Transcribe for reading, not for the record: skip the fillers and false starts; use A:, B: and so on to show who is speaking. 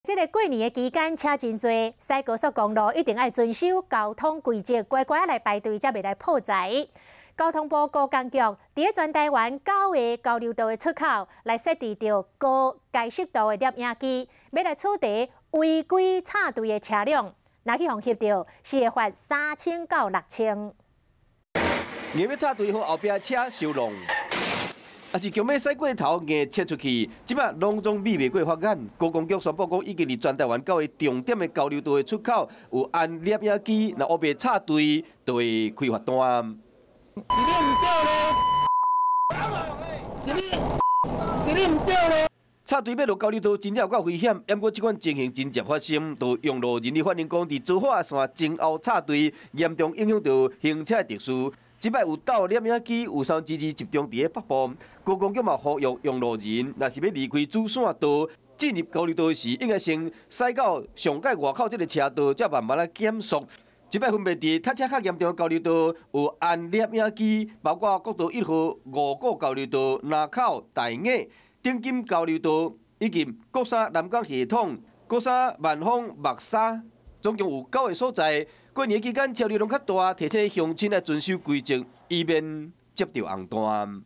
A: 這个過年的期間車真濟，駛高速公路一定愛遵守交通規則，乖乖來排隊，才袂來破財。交通部高工局佇咧全台灣九个交流道的出口來設置著高解析度的攝影機，欲來取締違規插隊的車輛，若去予翕著，是會罰3000到6000。
B: 硬欲插隊，予後壁車相挵。抑是強欲駛過頭，硬切出去，這擺攏總避袂過法眼。高工局宣布講，已經佇全台灣九个重點的交流道的出口有安攝影機，若烏白插隊，就會開罰單。
C: 是你毋對咧？是你，是你毋對咧？
B: 插隊欲落交流道真正有夠危險，毋過這款情形真正發生，就用路人咧反映講，佇彰化線前後插隊，嚴重影響著行車秩序。這擺有鬥攝影機，有3-2集中佇咧北部，高工局嘛呼籲用路人，若是欲離開主線道進入交流道時，應該先駛到上蓋外口這个車道，才慢慢仔減速。這擺分別佇塞車較嚴重的交流道有安攝影機，包括國道1號五股交流道、林口、大雅、頂金交流道，以及國三南港系統、國三萬豐木柵，總共有九个所在。過年期間車流量較大，提醒鄉親愛遵守規則，以免接著紅單。